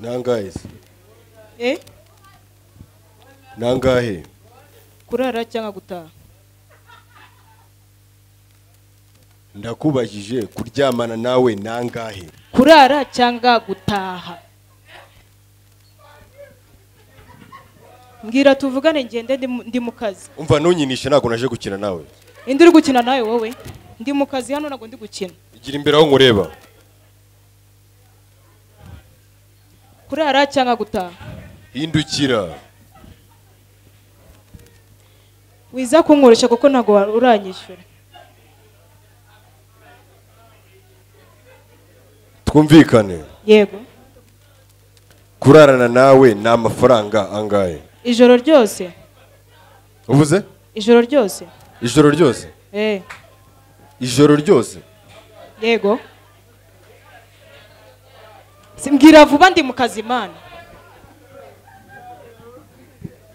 Nangahe? Eh? Nangahe? Kurara cyangwa gutaha? Ndakubajije kuryamana nawe nangahe? Kurara cyangwa gutaha? Mbwira tuvugane ngende ndi mu kazi. Umva ntunyinishe ntago naje gukina nawe. Indi uri gukina nawe wowe? Ndi mu kazi hano ntago ndi gukina. Igira imbere aho nkureba. Kurara cyangwa gutaha? Hindukira. Wiza kunkoresha kuko ntago uranyishyura. Twumvikane. Yego. Kurarana nawe ni amafaranga angahe? Ijoro ryose. Uvuze? Ijoro ryose. Ijoro ryose? Eh. Ijoro ryose? Yego. Simbwira vuba ndi mu kazi mana.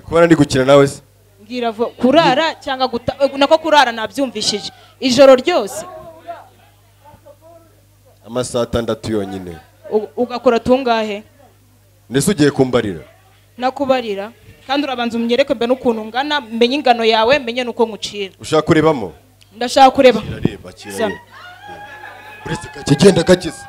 Kubona ndi gukina nawe se? Mbwira vuba kurara cyangwa guta nako kurara nabyumvishije. Ijoro ryose. Amasaha 6 yonyine. Ugakora tungahe? Ndese ugiye kumbarira? Nakubarira. Kandi urabanza umnyereke mbe n'ukuntu ngana, menye ingano yawe, menye nuko nkucira. Ushaka kurebamo? Ndashaka kureba. Kirareba, kirareba. Uretse kagenda gakize.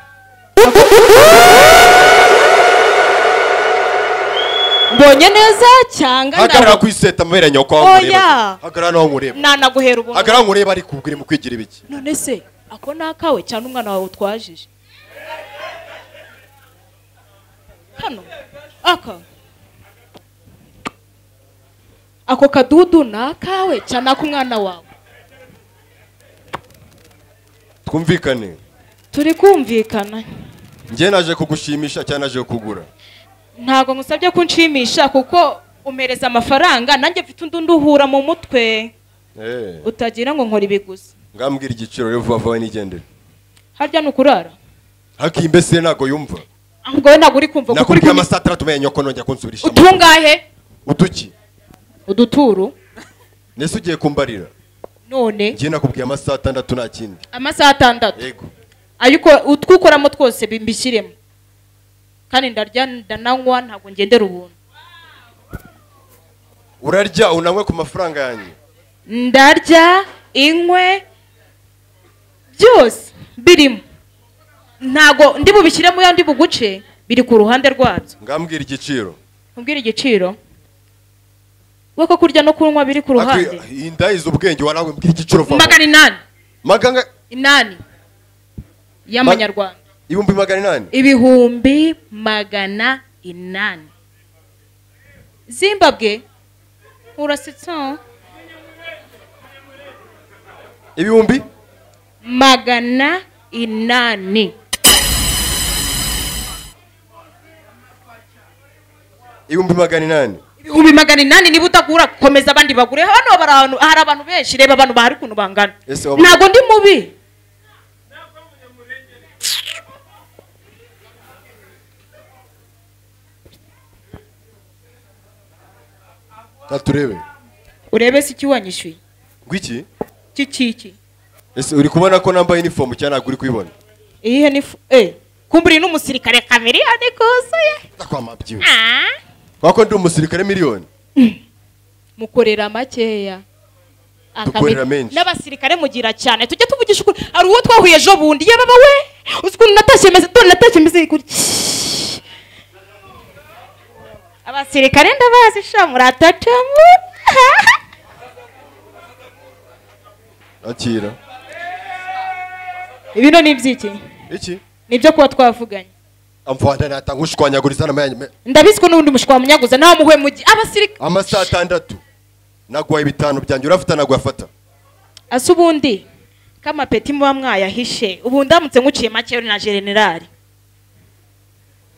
Mbonye neza cyangwa hagarara kwiseta amabere nyoko aho nkureba. Hagarara naho nkureba. Nanaguhera ubuntu. Hagarara nkureba ari kubwira mu kwigira ibiki. None se ako nakawe cyane umwana wawe utwajije. Hano aka ako kadudu nakawe cyane akumwana wawe. Twumvikane. Turi kumvikana. Ngiye naje kugushimisha cyane naje kugura. Ntago ngusabye kunshimisha kuko umereza amafaranga nanjye mfite undi nduhura mu mutwe. Utagira ngo nkora ibiguzi. Ngambwira igiciro rero vuba vuba nigendere. Harya nukurara? Hakimbe se nago yumva. Ahubwo we nago uri kumva kuko uri amasaha 3 tumenye nyoko nongya kunsubirisha. Utungahe? Uduki? Uduturu. Nese ugiye kumbarira? None ngiye nakubwiye amasaha 6 nta kindi. Amasaha 6. Yego. Ariko utwukoramo twose bimbishyiremo. Kandi ndarya ndananywa ntago ngendera ubuntu. Urarya unanywe ku mafaranga yanjye? Ndarya inkwe byose birimo. Ntago ndi bubishyiremo ya ndi buguce biri ku ruhande rwabyo. Ngambwira igiciro. Mbwira igiciro. Wako kurya no kunywa biri ku ruhande. Inda izo ubwenge wanawe mbwira igiciro vuba. 800. Maganga 8 y'amanyarwanda. 800,000. 800,000. Zimbabwe urasetsa. 800,000. 800,000. 800,000 niba utakura komeza abandi bagure. Hano bari hari abantu benshi reba abantu bahari kuntu bangana. Ntago ndi mubi. Katurebe. Urebe si kiwanyishyuye. Ngwiki? Kiki. Ese uri kubona ko nambaye uniform cyane ntabwo uri kuyibona? Iyihe ni kumburi n'umusirikare kamiri kuzuye. Ndakwamabyiwe. Kwako ndi umusirikare miliyoni. Mukorera makeya. Dukorera menshi. N'abasirikare mugira cyane tujye tuvugisha ukuri. Ari uwo twahuye ejo bundi yababa we. Uzi natashye meze dore natashye meze kuri. Abasirikare ndabazi sha muratatamu. Akira. Ibino ni ibyiki? Iki? Nibyo kuba twavuganye. Amfana natangushwanyaguriza namanye. Ndabizi ko n'ubundi mushwamunyaguza naho muhuye mu abasirikare. Amasaha 6 naguhaye 5 byanjye urafata naguafata. Ase ubundi kama peti muba mwayahishe ubu ndamutse nkuciye make na general.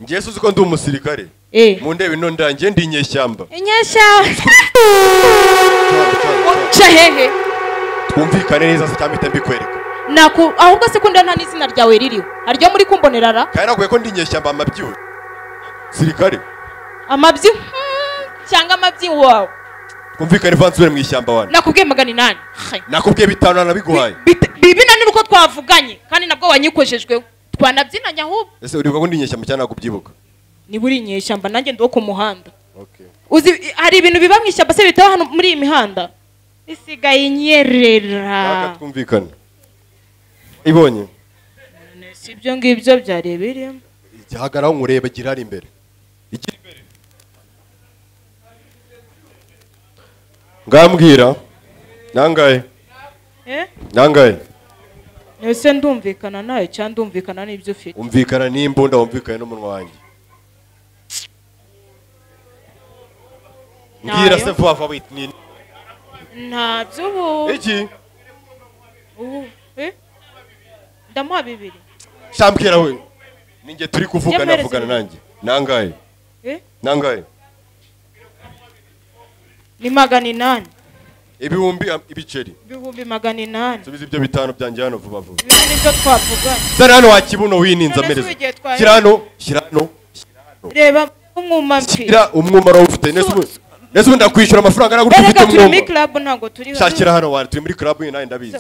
Ngiye suzi ko ndi umusirikare. Mu ndebe ino ndangiye ndi inyeshyamba. Inyeshyamba. Uca hehe? Twumvikane neza se cyangwa mpite mbikwereka. Naku ahubwo se kunda nta n'izina ryawe ririho. Haryo muri kumbonera ra? Kandi nakuye ko ndi inyeshyamba amabyi. Sirikare. Amabyi cyangwa amabyi wawe. Twumvikane vansubire mu ishyamba wana. Nakubwiye 800. Nakubwiye 5 nabiguhaye. Bibi nani uko twavuganye kandi nabwo wanyikojejweho. Twanabyinanye ahubwo. Ese uribuka ko ndi inyeshyamba cyangwa nakubyibuka? Ni buri inyeshyamba nanjye ndo ku muhanda. Okay. Uzi hari ibintu biba mu ishyamba se bitaba hano muri iyi mihanda. Isigaye inyerera. Reka twumvikane. Ibonye. Si ibyo ngibyo byari birimo. Igihagararaho nkurebe gira ari imbere. Igira imbere. Ngambwira. Nangaye. Nangaye. Ese ndumvikana nayo cyangwa ndumvikana n'ibyo ufite? Umvikana n'imbunda wumvikane n'umunwa wanjye. Mbwira se vuba vuba wit ni. Nta by'ubu. Iki? Ubu ndamuha 2. Shambwira we. Ninjye turi kuvuga navugana nanjye. Nangaye. Nangaye. Ni 800. Ibihumbi ibiceri. Ibihumbi 800. Subiza ibyo 5 byanjye hano vuba vuba. Ibi nibyo twavuganye. Zana hano wa kibuno wininza amereza. Shyira hano, shyira hano. Reba umwuma mfi. Shyira umwuma rawufite. Nese ndakwishyura amafaranga nagurutse ufite umwuma. Turi muri club ntago turi hano. Shakira hano wari turi muri club nawe ndabizi.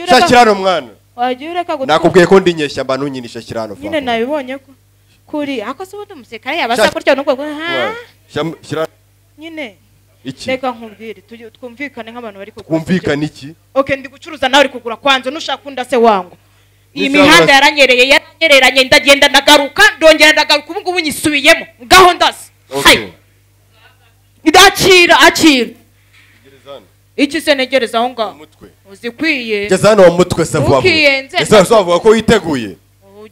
Shakira hano mwana. Wagiye ureka gutu. Nakubwiye ko ndi inyeshyamba ntunyinisha shyira hano. Nyine nabibonye ko kuri ako se ubundi umusekare yabasa kurya nubwo ha. Shyira nyine. Iki? Reka nkubwire twumvikane nk'abantu bari kugura. Twumvikane iki? Okay ndi gucuruza nawe uri kugura kwanza nushaka unda se wangu. Iyi mihanda yaranyereye yaranyereranye ndagenda ndagaruka ndongera ndagaruka ubu ngubu nyisubiyemo. Ngaho ndase. Okay. Ndakira akira. Iki se negereza aho ngaho. Uzikwiye. Geza hano mutwe se vuba. Ese wavuga ko witeguye?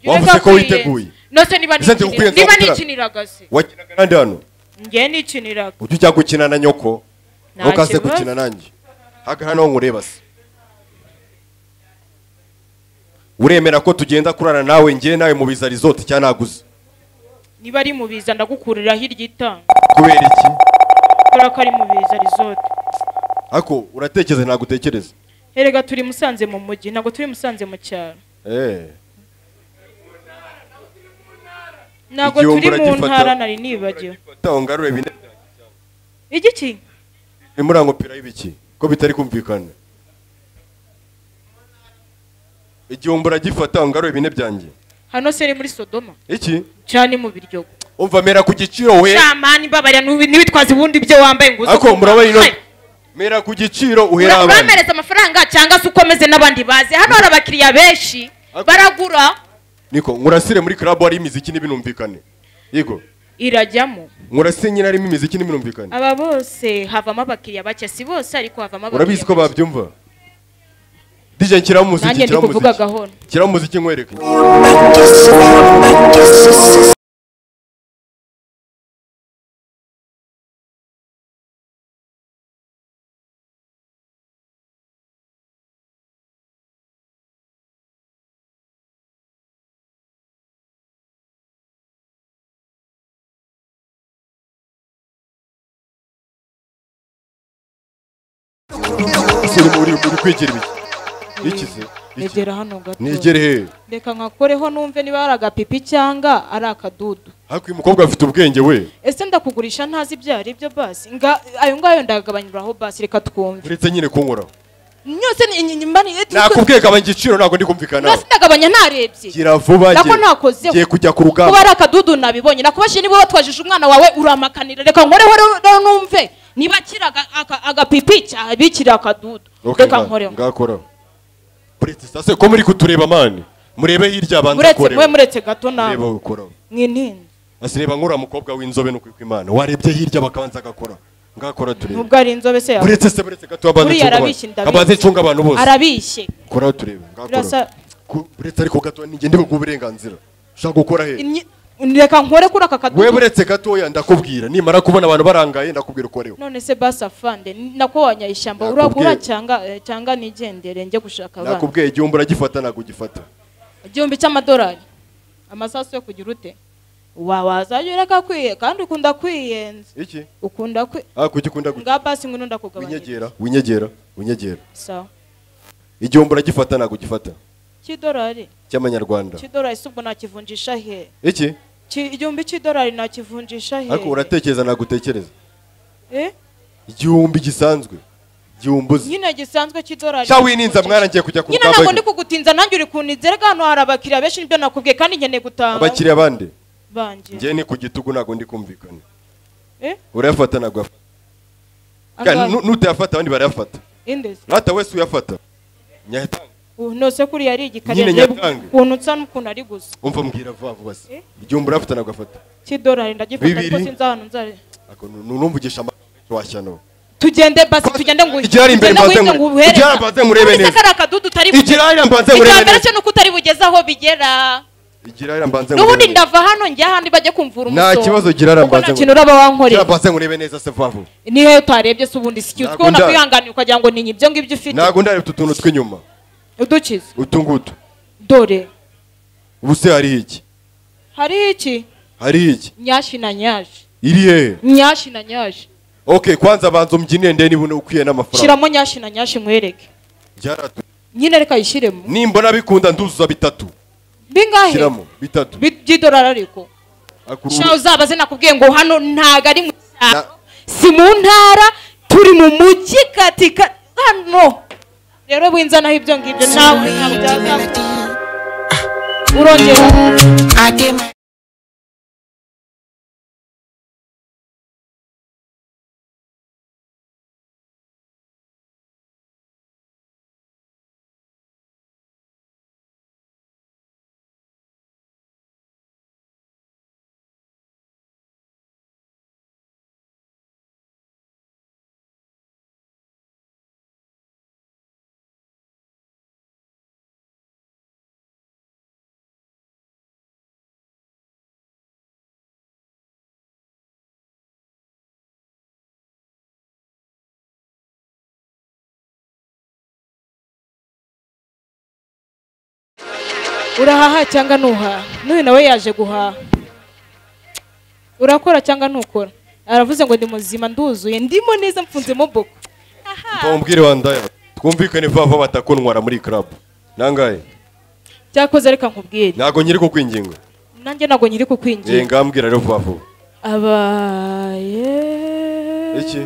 Wavuze ko witeguye. Nose niba nikiniraga se. Wakinaga nande hano? Nge nikiniraga. Ujya ujya gukina na nyoko. Ntukaze gukina nanjye. Haga hano nkureba se. Uremera ko tugenda kurana nawe nge nawe mu biza resort cyangwa naguze? Niba ari mu biza ndagukurira hirya itanga. Kubera iki? Kubera ko ari mu biza resort. Ako uratekereza nagutekereza. Erega turi Musanze mu mujyi ntago turi Musanze mu cyaro. Ntago turi mu ntara nari nibagiwe. Ngarure bine. Igiki? Imurango pira y'ibiki ko bitari kumvikana. Igihombo uragifata ngarure bine byanjye. Hano se ni muri Sodoma. Iki? Cyane mu biryogo. Umva mera ku giciro we. Shamani mbabarira ntiwitwaze ubundi byo wambaye nguzo. Ako murabona ino. Mera ku giciro uhera abana. Uramereza amafaranga cyangwa se ukomeze n'abandi baze. Hano hari abakiriya benshi baragura. Niko nkurasire muri club hari imiziki n'ibinumvikane. Yego. Irajyamo. Nkurasire nyine harimo imiziki n'ibinumvikane. Aba bose havamo abakiriya bake si bose ariko havamo abakiriya. Urabizi ko babyumva. DJ nshyira umuziki nshyira umuziki. Nshyira umuziki nkwereke. Uri kwigira ibiki? Iki se? Negera hano gato. Negere he? Reka nkakoreho numve niba ari agapipi cyangwa ari akadudu. Ariko uyu mukobwa afite ubwenge we. Ese ndakugurisha ntazi ibyo ari byo basi. Ayo ngayo ndagabanyuraho basi reka twumve. Uretse nyine kunkoraho. Nyose ni nakubwiye gabanya igiciro ntago ndi kumvikana. Nose ndagabanya narebye. Gira vuba nako nakozeho. Ngiye kujya ku rugamba. Kuba ari akadudu nabibonye. Nakubashye niba watwajije umwana wawe uramakanira. Reka nkoreho rero numve niba kira agapipi cyabikira akadudu. Reka nkoreho. Ngakora. Uretse sase ko muri kutureba mani. Murebe hirya abanza kore. Muretse mwe muretse gato nawe. Reba ukora. Mwintinze. Asireba nkura mukobwa w'inzobe no kwimana. Warebye hirya bakabanza agakora. Ngakora turebe. Nubwo ari inzobe se yawe. Uretse se buretse gato abanza. Abanze cunga abantu bose. Arabishye. Kora turebe. Ngakora. Buretse ariko gato ninjye ndi buguburenganzira. Ushaka gukora he? Reka nkore kuri aka kadudu. We buretse gatoya ndakubwira nimara kubona abantu barangaye ndakubwira ukoreho. None se basa afande nako wanyayishyamba uragura cyangwa nigendere njye gushaka abana. Nakubwiye igihumbi uragifata nagugifata. Igihumbi cy'amadolari. Amasasu yo kugira ute? Wazajya ureka kwiye kandi ukunda kwiyenza. Iki? Ukunda kwi. Ah, kuki ukunda gute? Ngabasi ngwino ndakugabanya. Winyegera. Sawa. Igihombo uragifata ntabwo ugifata. Cy'idolari. Cy'amanyarwanda. Cy'idolari se ubwo nakivunjisha he? Iki? Igihumbi cy'idolari nakivunjisha he? Ariko uratekereza ntabwo utekereza. Eh? Igihumbi gisanzwe. Igihumbi nyine gisanzwe cy'idolari. Sha wininza mwana ngiye kujya ku rugamba. Nyine ntabwo ndi kugutinza nanjye uri kuntinza rega hano hari abakiriya benshi nibyo nakubwiye kandi nkeneye gutanga. Abakiriya bande? Banje. Ngiye ni ku gitugu ntabwo ndi kumvikana. Eh? Urayafata ntabwo afata. Nutayafata abandi barayafata. Indezi. Rata wese uyafata. Nyatanga. Nose kuri yari igikariye ukuntu nsa n'ukuntu ari gusa. Umva mbwira vuba vuba se. Igihumbi urafata ntabwo afata. Cy'idolari ndagifata ariko sinzi ahantu nzare. Ako numvugisha amagambo washyano. Tugende basi tugende ngo igirari imbere mbanze ngurebe neza. Kari akadudu utari igirari mbanze ngurebe neza. Icyambere cyo nuko utari bugeze aho bigera. Igirari mbanze ngurebe. Nubundi ndava hano njya ahandi bajye kumvura umusoro. Nta kibazo girara mbanze. Nta kintu uraba wankorera. Mbanze ngurebe neza se vuba vuba. Nihe utarebye se ubundi si twona kwihanganira ukagira ngo ninyi ibyo ngibyo ufite. Ntago ndareba utu tuntu tw'inyuma. Udukize. Utungutu. Dore. Ubuse hari iki? Hari iki? Hari iki? Nyashi na nyashi. Iri he? Nyashi na nyashi. Okay, kwanza banza umbyinire ndeni buno ukwiye n'amafaranga. Shiramo nyashi na nyashi nkwereke. Byaratu. Nyine reka yishiremo. Nimbona bikunda nduzuza bitatu. Bingahe? Shiramo bitatu. By'idolari ariko. Sha uzabaze nakubwiye ngo hano ntago ari mu cyaro. Si mu ntara turi mu mujyi katika hano. Rero winzanaho ibyo ngibyo nawe ntabwo urongera. Urahaha cyangwa ntuhaha? N'uyu nawe yaje guhaha. Urakora cyangwa ntukora? Aravuze ngo ndi muzima nduzuye ndimo neza mfunzemo boko. Mva wandaya twumvikane vuba batakuntwara muri club. Nangaye? Cyakoze reka nkubwire. Ntago nyiri kukwinginga. Nanjye ntago nyiri kukwinginga. Eh ngambwira rero vuba vuba. Abaye iki?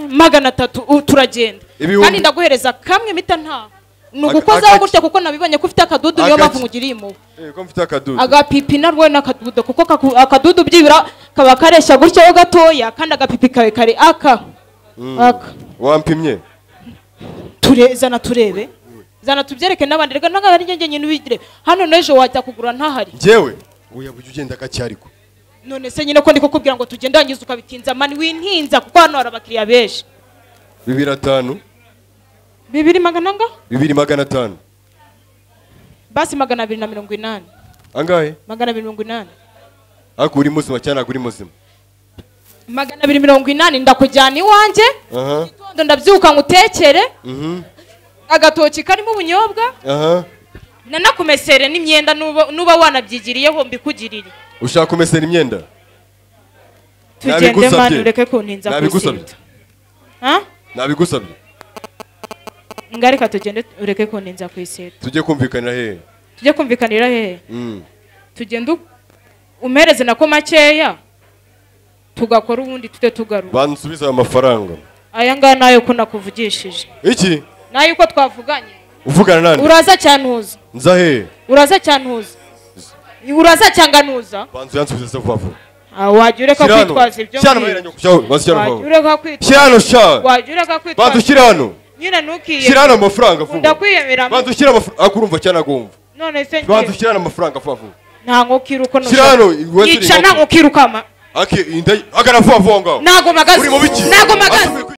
300 turagenda. Kandi ndaguhereza kamwe mita nta. Nugukozaho gutya kuko nabibonye ko ufite akadudu niyo mpamvu ngugiriye impuhwe. Eh ko mfite akadudu. Agapipi narwo n'akadudu kuko akadudu byibura kaba kareshya gutya ho gatoya kandi agapipi kawe kare aka. Aka. Wampimye? Turezana turebe. Zana tubyereke n'abandi rega nanga ari njye nyine ubigire. Hano n'ejo wajya kugura ntahari. Njyewe oya bujye ugenda gacyariko. None se nyine ko ndiko kubwira ngo tugende wangiza ukabitinza mani wintinza kuko hano hari abakiriya benshi. 2500. 200 nga? 2500. Basi 280. Angahe? 280. Ako uri muzima cyane uri muzima. 280 ndakujyana iwanjye. Gitondo ndabyuka ngutekere. Agatoki karimo ubunyobwa. Nanakumesere n'imyenda nuba wanabyigiriyeho mbikugirire. Ushaka kumesera imyenda? Tugende mani ureke kuntinza ku. Ha? Nabigusabye. Ngareka tugende ureke kuntinza ku iseta. Tujye kumvikanira hehe? Tujye kumvikanira hehe? Tugende umereze nako makeya tugakora ubundi tute tugaruka. Bansubiza amafaranga. Aya ngaya nayo ko nakuvugishije. Iki? Nayo uko twavuganye. Uvugana nande? Uraza cyantuza. Nza hehe? Uraza cyantuza. Uraza cyanganuza. Banzu yansubiza vuba vuba. Ah wajya ureka kwitwaza ibyo. Shyira hano Wajya ureka kwitwaza. Shyira hano sha. Wajya ureka kwitwaza. Banzu shyira hano. Nyina nukiye. Shyira hano amafaranga vuba. Ndakwiyemera. Banzu shyira amafaranga akurumva cyane agumva. None se ngiye. Banzu shyira hano amafaranga vuba vuba. Nta nkokiruko no. Shyira hano yica nta nkokirukama. Aki inda agara vuba vuba ngaho. Nago magaze. Uri mu biki? Nago magaze.